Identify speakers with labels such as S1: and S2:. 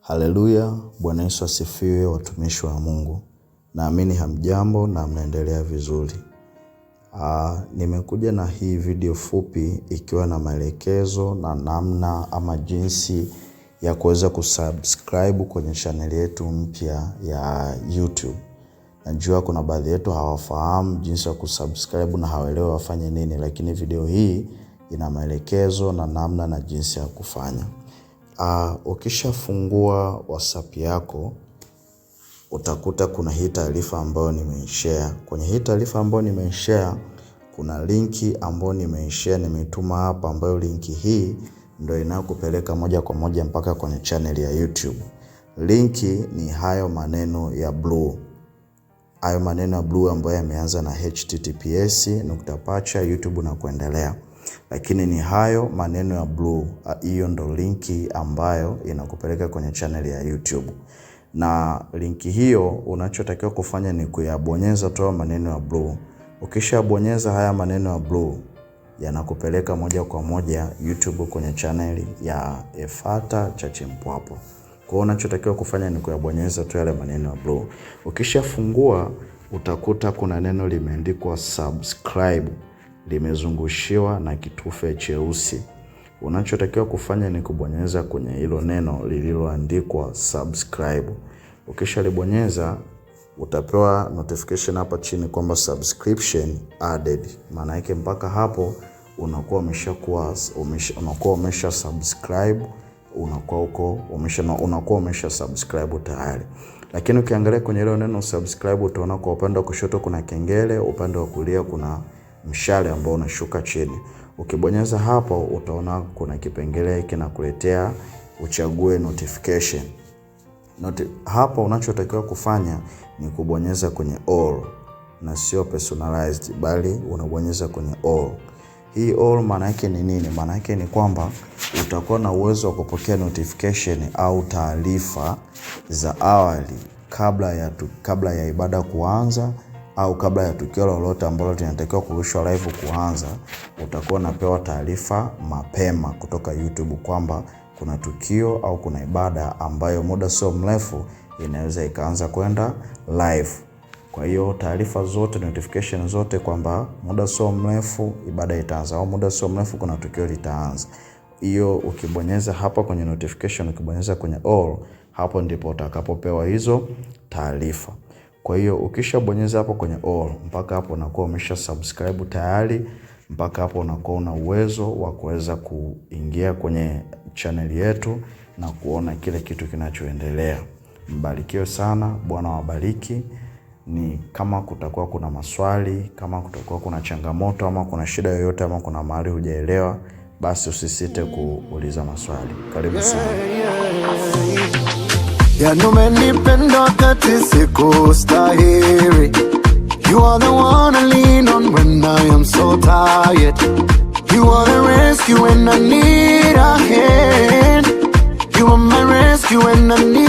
S1: Haleluya, Bwana Yesu asifiwe, watumishi wa Mungu. Naamini hamjambo na mnaendelea vizuri. Nimekuja na hii video fupi ikiwa na maelekezo na namna ama jinsi ya kuweza kusubscribe kwenye channel yetu mpya ya YouTube. Najua kuna baadhi yetu hawafahamu jinsi ya kusubscribe na hawaelewi wafanye nini, lakini video hii ina maelekezo na namna na jinsi ya kufanya. Ukishafungua WhatsApp yako utakuta kuna hii taarifa ambayo nimeishare. Kwenye hii taarifa ambayo nimeishare kuna linki ambayo nimeishare, nimeituma hapa, ambayo linki hii ndio inayokupeleka moja kwa moja mpaka kwenye channel ya YouTube. Linki ni hayo maneno ya blue. Hayo maneno ya blue ambayo yameanza na https nukta pacha YouTube na kuendelea. Lakini ni hayo maneno ya blue, hiyo ndo linki ambayo inakupeleka kwenye channel ya YouTube. Na linki hiyo unachotakiwa kufanya ni kuyabonyeza tu maneno ya blue. Ukishabonyeza haya maneno ya blue yanakupeleka moja kwa moja YouTube kwenye channel ya Efata Church Mpwapwa. Kwa hiyo unachotakiwa kufanya ni kuyabonyeza tu yale maneno ya blue. Ukishafungua utakuta kuna neno limeandikwa subscribe, limezungushiwa na kitufe cheusi. Unachotakiwa kufanya ni kubonyeza kwenye hilo neno lililoandikwa subscribe. Ukishalibonyeza utapewa notification hapa chini kwamba subscription added. Maana yake mpaka hapo unakuwa umeshakuwa umesha, unakuwa umesha subscribe, unakuwa uko umesha, unakuwa umesha subscribe tayari. Lakini ukiangalia kwenye hilo neno subscribe utaona kwa upande wa kushoto kuna kengele, upande wa kulia kuna mshale ambao unashuka chini. Ukibonyeza hapo utaona kuna kipengele kinakuletea uchague notification. Hapo unachotakiwa kufanya ni kubonyeza kwenye all na sio personalized, bali unabonyeza kwenye all. Hii all maana yake ni nini? Maana yake ni kwamba utakuwa na uwezo wa kupokea notification au taarifa za awali kabla ya ibada kuanza au kabla ya tukio lolote ambalo linatakiwa kurushwa live kuanza. Utakuwa unapewa taarifa mapema kutoka YouTube kwamba kuna tukio au kuna ibada ambayo muda sio mrefu inaweza ikaanza kwenda live. Kwa hiyo taarifa zote, notification zote kwamba muda sio mrefu ibada itaanza au muda sio mrefu kuna tukio litaanza. Hiyo ukibonyeza hapa kwenye notification, ukibonyeza kwenye all, hapo ndipo utakapopewa hizo taarifa. Kwa hiyo ukishabonyeza hapo kwenye all, mpaka hapo unakuwa umesha subscribe tayari, mpaka hapo unakuwa una uwezo wa kuweza kuingia kwenye channel yetu na kuona kile kitu kinachoendelea. Mbarikiwe sana, Bwana wabariki. Ni kama kutakuwa kuna maswali, kama kutakuwa kuna changamoto ama kuna shida yoyote ama kuna mahali hujaelewa, basi usisite kuuliza maswali. Karibu sana.
S2: Yani umenipenda wakati sikustahili. You are the one I lean on when I am so tired. You are the rescue when I need a hand. You are my rescue when I need